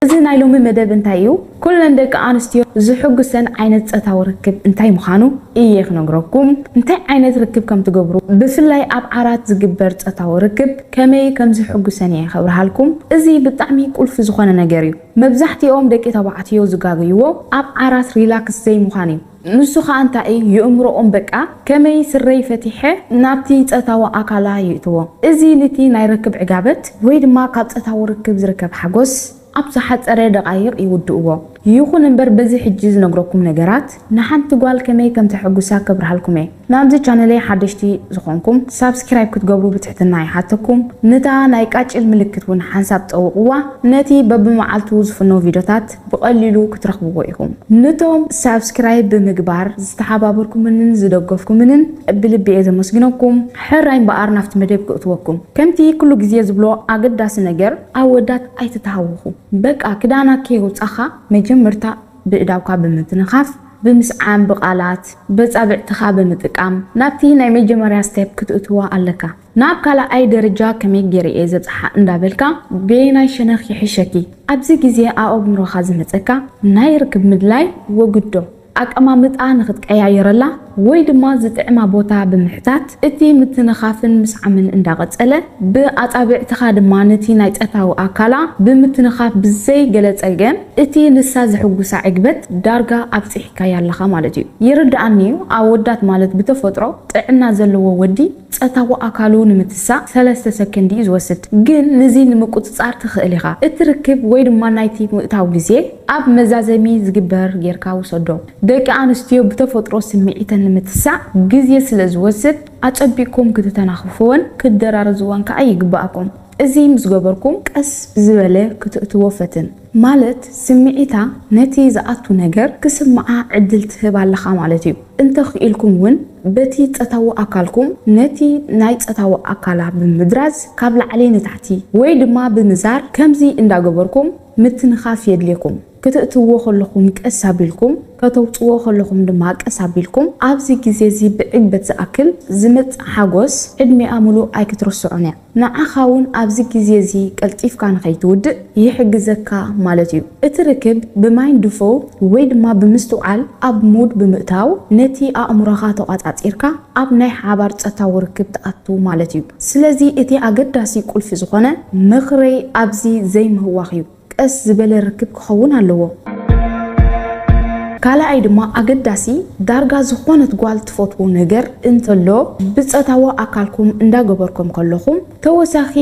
እዚ ናይ ሎሚ መደብ እንታይ እዩ? ኩለን ደቂ ኣንስትዮ ዝሕጉሰን ዓይነት ጾታዊ ርክብ እንታይ ምዃኑ እየ ክነግረኩም። እንታይ ዓይነት ርክብ ከም ትገብሩ፣ ብፍላይ ኣብ ዓራት ዝግበር ጾታዊ ርክብ ከመይ ከም ዝሕጉሰን እየ ከብርሃልኩም። እዚ ብጣዕሚ ቁልፊ ዝኾነ ነገር እዩ። መብዛሕትኦም ደቂ ተባዕትዮ ዝጋገይዎ ኣብ ዓራት ሪላክስ ዘይምዃን እዩ። ንሱ ኸኣ እንታይ እዩ? የእምሮኦም በቃ ከመይ ስረይ ፈቲሐ ናብቲ ጾታዊ ኣካላ ይእትዎ። እዚ ንቲ ናይ ርክብ ዕጋበት ወይ ድማ ካብ ጾታዊ ርክብ ዝርከብ ሓጎስ ኣብ ዝሓጸረ ደቓይቕ ይውድእዎ። ይኹን እምበር በዚ ሕጂ ዝነግረኩም ነገራት ንሓንቲ ጓል ከመይ ከም ተሐጉሳ ከብርሃልኩም እየ። ናብዚ ቻነለይ ሓደሽቲ ዝኾንኩም ሳብስክራይብ ክትገብሩ ብትሕትና ይሓተኩም። ነታ ናይ ቃጭል ምልክት እውን ሓንሳብ ጠውቕዋ፣ ነቲ በብመዓልቱ ዝፍኖ ቪዲዮታት ብቐሊሉ ክትረኽብዎ ኢኹም። ነቶም ሳብስክራይብ ብምግባር ዝተሓባበርኩምንን ዝደገፍኩምንን ብልቢ እየ ዘመስግነኩም። ሕራይ እምበኣር ናብቲ መደብ ክእትወኩም። ከምቲ ኩሉ ግዜ ዝብሎ ኣገዳሲ ነገር ኣወዳት ኣይትተሃወኹ። በቃ ክዳና ከይወጻኻ መጀመርታ ብእዳውካ ብምትንኻፍ፣ ብምስዓም፣ ብቓላት፣ በጻብዕትኻ ብምጥቃም ናብቲ ናይ መጀመርያ ስቴፕ ክትእትዋ ኣለካ። ናብ ካልኣይ ደረጃ ከመይ ገይረ እየ ዘብጽሓ እንዳበልካ በየናይ ሸነኽ ይሕሸኪ? ኣብዚ ግዜ ኣእምሮኻ ዝመጸካ ናይ ርክብ ምድላይ ወግዶ። ኣቀማምጣ ንኽትቀያይረላ ወይ ድማ ዝጥዕማ ቦታ ብምሕታት፣ እቲ ምትንኻፍን ምስዓምን እንዳቐጸለ፣ ብኣጻብዕትኻ ድማ ነቲ ናይ ጸታዊ ኣካላ ብምትንኻፍ ብዘይ ገለ ጸገም፣ እቲ ንሳ ዝሕጉሳ ዕግበት ዳርጋ ኣብጺሕካያ ኣለኻ ማለት እዩ። ይርድኣኒ እዩ፣ ኣወዳት ማለት ብተፈጥሮ ጥዕና ዘለዎ ወዲ ጸታዊ ኣካሉ ንምትሳእ ሰለስተ ሰከንድ እዩ ዝወስድ። ግን ንዚ ንምቁጽጻር ትኽእል ኢኻ። እቲ ርክብ ወይ ድማ ናይቲ ምእታው ግዜ ኣብ መዛዘሚ ዝግበር ጌርካ ውሰዶ። ደቂ ኣንስትዮ ብተፈጥሮ ስምዒተን ንምትሳእ ግዜ ስለ ዝወስድ፣ ኣጸቢቕኩም ክትተናኽፍወን ክትደራረዝወን ከኣ ይግብኣኩም። እዚ ምስ ገበርኩም፣ ቀስ ብዝበለ ክትእትዎ ፈትን። ማለት፣ ስምዒታ ነቲ ዝኣቱ ነገር ክስምዓ ዕድል ትህብ ኣለኻ ማለት እዩ። እንተ ኽኢልኩም እውን፣ በቲ ጸታዊ ኣካልኩም ነቲ ናይ ጸታዊ ኣካላ ብምድራዝ፣ ካብ ላዕሊ ንታሕቲ ወይ ድማ ብምዛር፣ ከምዚ እንዳገበርኩም ምትንኻፍ የድልየኩም። ክትእትዎ ከለኹም ቀስ ኣቢልኩም፣ ከተውጽዎ ከለኹም ድማ ቀስ ኣቢልኩም። ኣብዚ ግዜ እዚ ብዕግበት ዝኣክል ዝመጽእ ሓጎስ ዕድሜኣ ምሉእ ኣይክትርስዖን እያ። ንዓኻ እውን ኣብዚ ግዜ እዚ ቀልጢፍካ ንኸይትውድእ ይሕግዘካ ማለት እዩ። እቲ ርክብ ብማይንድፉል ወይ ድማ ብምስትውዓል ኣብ ሙድ ብምእታው ነቲ ኣእምሮኻ ተቋጻጺርካ ኣብ ናይ ሓባር ጸታዊ ርክብ ትኣቱ ማለት እዩ። ስለዚ እቲ ኣገዳሲ ቁልፊ ዝኾነ ምኽረይ ኣብዚ ዘይምህዋኽ እዩ። ቀስ ዝበለ ርክብ ክኸውን ኣለዎ። ካልኣይ ድማ ኣገዳሲ፣ ዳርጋ ዝኾነት ጓል ትፈትዎ ነገር እንተሎ፣ ብጸታዊ ኣካልኩም እንዳገበርኩም ከለኹም፣ ተወሳኺ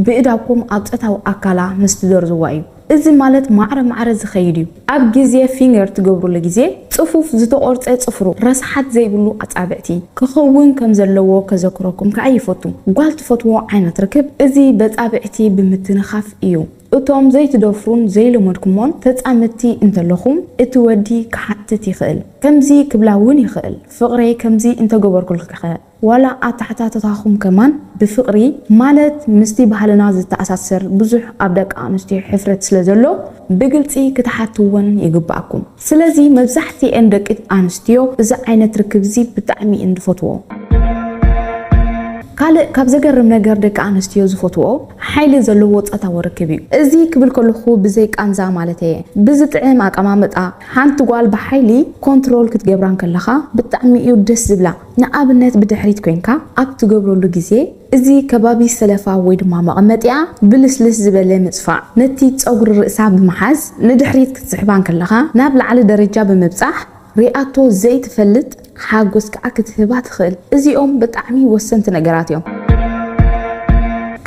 ብእዳውኩም ኣብ ጸታዊ ኣካላ ምስ ትደርዝዋ እዩ። እዚ ማለት ማዕረ ማዕረ ዝኸይድ እዩ። ኣብ ግዜ ፊንገር ትገብሩሉ ግዜ፣ ጽፉፍ ዝተቖርጸ ጽፍሩ፣ ረስሓት ዘይብሉ ኣጻብዕቲ ክኸውን ከም ዘለዎ ከዘክረኩም ከኣ ይፈቱ። ጓል ትፈትዎ ዓይነት ርክብ፣ እዚ በጻብዕቲ ብምትንኻፍ እዩ። እቶም ዘይትደፍሩን ዘይለመድኩሞን ተጻመድቲ እንተለኹም፣ እቲ ወዲ ክሓትት ይኽእል። ከምዚ ክብላ እውን ይኽእል፣ "ፍቕረይ ከምዚ እንተገበርኩልኪኸ?" ዋላ ኣተሓታትታኹም ከማን ብፍቕሪ፣ ማለት ምስቲ ባህልና ዝተኣሳሰር ብዙሕ ኣብ ደቂ ኣንስትዮ ሕፍረት ስለ ዘሎ፣ ብግልጺ ክትሓትወን ይግብኣኩም። ስለዚ መብዛሕትኤን ደቂ ኣንስትዮ እዚ ዓይነት ርክብ እዚ ብጣዕሚ እየን ዝፈትዎ። ካልእ ካብ ዘገርም ነገር ደቂ ኣንስትዮ ዝፈትዎ ሓይሊ ዘለዎ ጾታዊ ርክብ እዩ። እዚ ክብል ከለኹ ብዘይ ቃንዛ ማለት እየ። ብዝጥዕም ኣቀማምጣ፣ ሓንቲ ጓል ብሓይሊ ኮንትሮል ክትገብራ እንከለኻ ብጣዕሚ እዩ ደስ ዝብላ። ንኣብነት ብድሕሪት ኮይንካ ኣብ ትገብረሉ ግዜ፣ እዚ ከባቢ ሰለፋ ወይ ድማ መቐመጢኣ ብልስልስ ዝበለ ምጽፋዕ፣ ነቲ ጸጉሪ ርእሳ ብምሓዝ ንድሕሪት ክትስሕባ እንከለኻ ናብ ላዕሊ ደረጃ ብምብጻሕ፣ ሪኣቶ ዘይትፈልጥ ሓጎስ ከኣ ክትህባ ትኽእል። እዚኦም ብጣዕሚ ወሰንቲ ነገራት እዮም።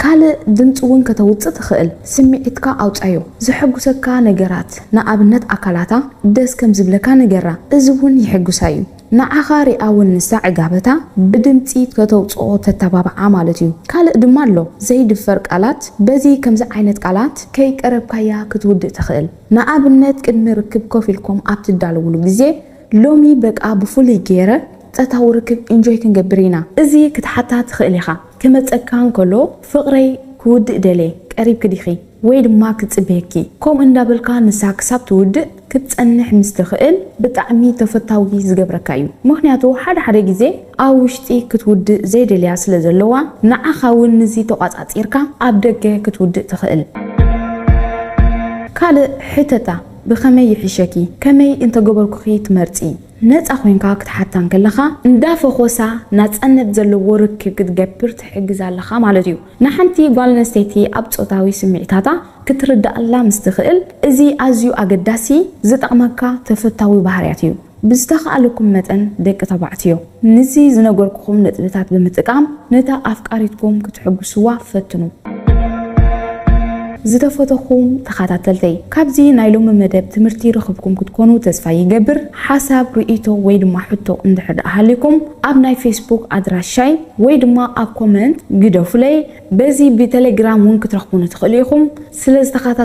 ካልእ ድምጺ እውን ከተውጽእ ትኽእል። ስምዒትካ ኣውጻዮ። ዘሐጉሰካ ነገራት፣ ንኣብነት ኣካላታ ደስ ከም ዝብለካ ንገራ። እዚ እውን የሐጉሳ እዩ። ንዓኻ ሪኣ እውን ንሳ ዕጋበታ ብድምጺ ከተውጽኦ ተተባብዓ ማለት እዩ። ካልእ ድማ ኣሎ፣ ዘይድፈር ቃላት። በዚ ከምዚ ዓይነት ቃላት ከይቀረብካያ ክትውድእ ትኽእል። ንኣብነት ቅድሚ ርክብ ኮፍ ኢልኩም ኣብ ትዳለውሉ ግዜ፣ "ሎሚ በቃ ብፍሉይ ገይረ ጸታዊ ርክብ ኢንጆይ ክንገብር ኢና" እዚ ክትሓታ ትኽእል ኢኻ። ክመጸካ እንከሎ፣ "ፍቕረይ ክውድእ ደልየ፣ ቀሪብኪ ዲኺ?" ወይ ድማ ክጽበየኪ። ከምኡ እንዳበልካ ንሳ ክሳብ ትውድእ ክትጸንሕ ምስ ትኽእል ብጣዕሚ ተፈታዊ ዝገብረካ እዩ። ምኽንያቱ ሓደ ሓደ ግዜ ኣብ ውሽጢ ክትውድእ ዘይደልያ ስለ ዘለዋ ንዓኻ እውን ንዚ ተቋጻጺርካ ኣብ ደገ ክትውድእ ትኽእል። ካልእ ሕተታ፣ ብኸመይ ይሕሸኪ? ከመይ እንተገበርኩኺ ትመርጺ? ነጻ ኮይንካ ክትሓታ እንከለኻ፣ እንዳፈኾሳ ናጻነት ዘለዎ ርክብ ክትገብር ትሕግዝ ኣለኻ ማለት እዩ። ንሓንቲ ጓል ኣንስተይቲ ኣብ ጾታዊ ስምዒታታ ክትርዳኣላ ምስ ትኽእል፣ እዚ ኣዝዩ ኣገዳሲ፣ ዝጠቕመካ ተፈታዊ ባህርያት እዩ። ብዝተኻእለኩም መጠን ደቂ ተባዕትዮ፣ ንዚ ዝነገርኩኹም ነጥብታት ብምጥቃም ነታ ኣፍቃሪትኩም ክትሕጉስዋ ፈትኑ። ዝተፈተኹም ተኸታተልተይ፣ ካብዚ ናይ ሎሚ መደብ ትምህርቲ ረኽብኩም ክትኮኑ ተስፋ ይገብር። ሓሳብ፣ ርእይቶ ወይ ድማ ሕቶ እንድሕር ደኣ ሃልዩኩም፣ ኣብ ናይ ፌስቡክ ኣድራሻይ ወይ ድማ ኣብ ኮመንት ግደፉለይ። በዚ ብቴሌግራም እውን ክትረኽቡኒ ትኽእሉ ኢኹም። ስለ ዝተኸታተልኩም